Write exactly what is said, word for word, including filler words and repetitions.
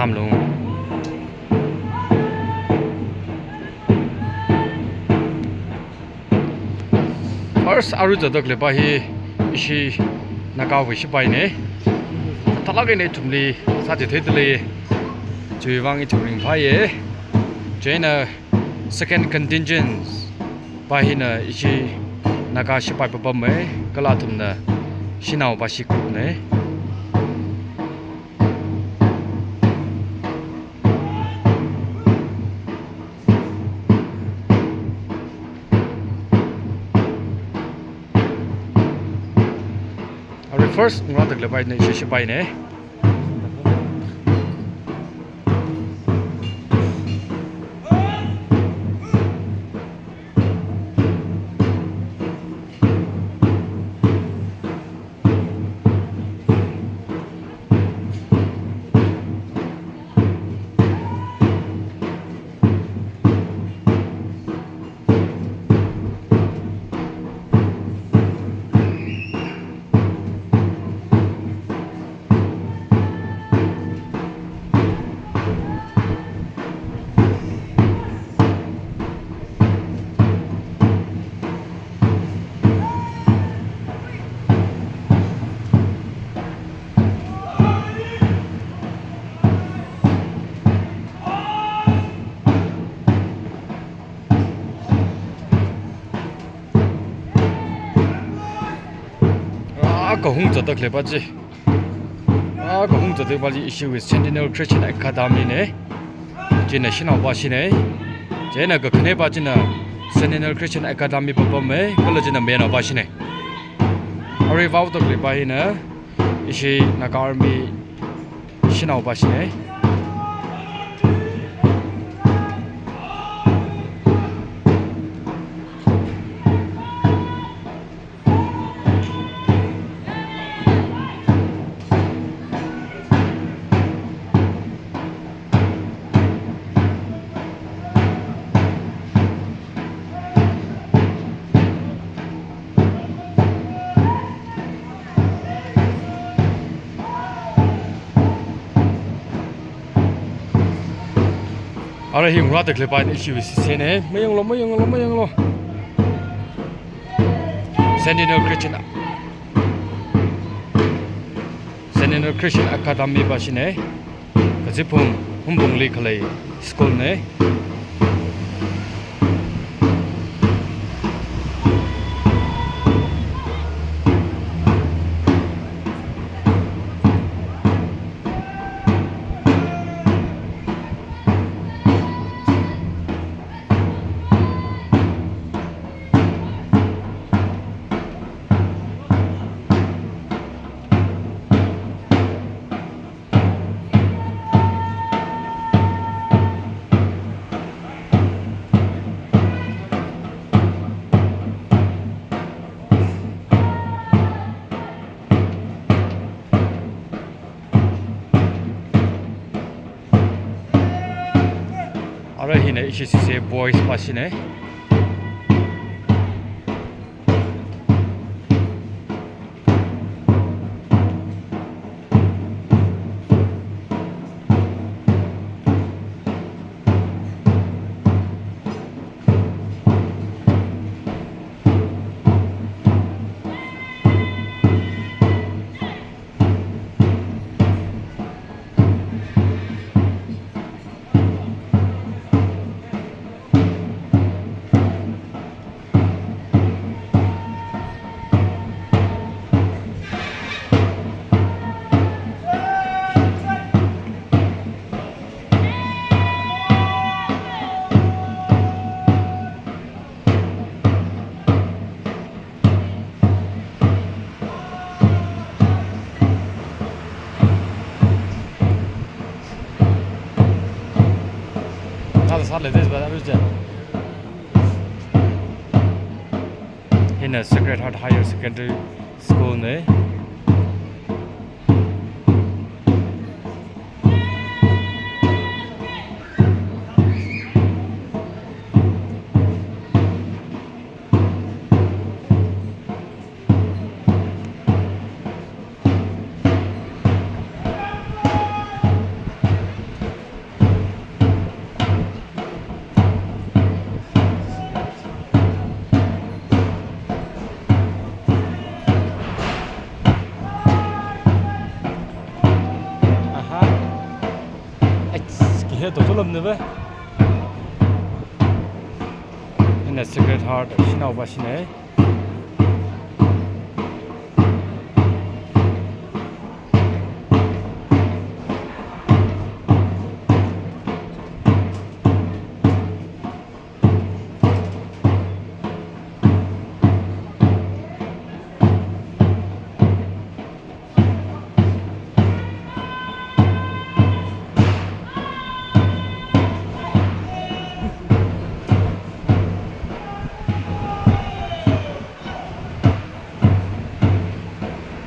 Amlung. First arui zatda khaleipa hi ishi Nagawui shipaina. Thalak eina ithumli sāchitheida lei. Chiwui vang ithum ringphāya. Chieina second contingent pa hina ishi Naga shipai papamna, kala athumna Shanao Vashi groupna. Arui first ngarāda khaleipa hina ishi shipaina. Ah, kahung zatda khaleipa chi. Ah, kahung zatda khaleipa chi ishiwui Sentinel Christian Academyna. China Shanao Vashina. Chieina kakhaneba china Sentinel Christian Academy papamna, kala china Meinao Vashina. Arui vaoda khaleipa hina ishi Naga Army Shanao Vashina. Arui hi ngarāda khaleipa hina ishiwui sisena. Mayanglu, mayanglu, mayanglu. Sentinel Christian, Sentinel Christian Academy pa shina. Kazipung Hungpungli khalei schoolna. Arui hina ishi sise boys pa shina. Hina Sacred Heart Higher Secondary Schoolna. Lamna va. Ina Sacred Heart Shanao va shine.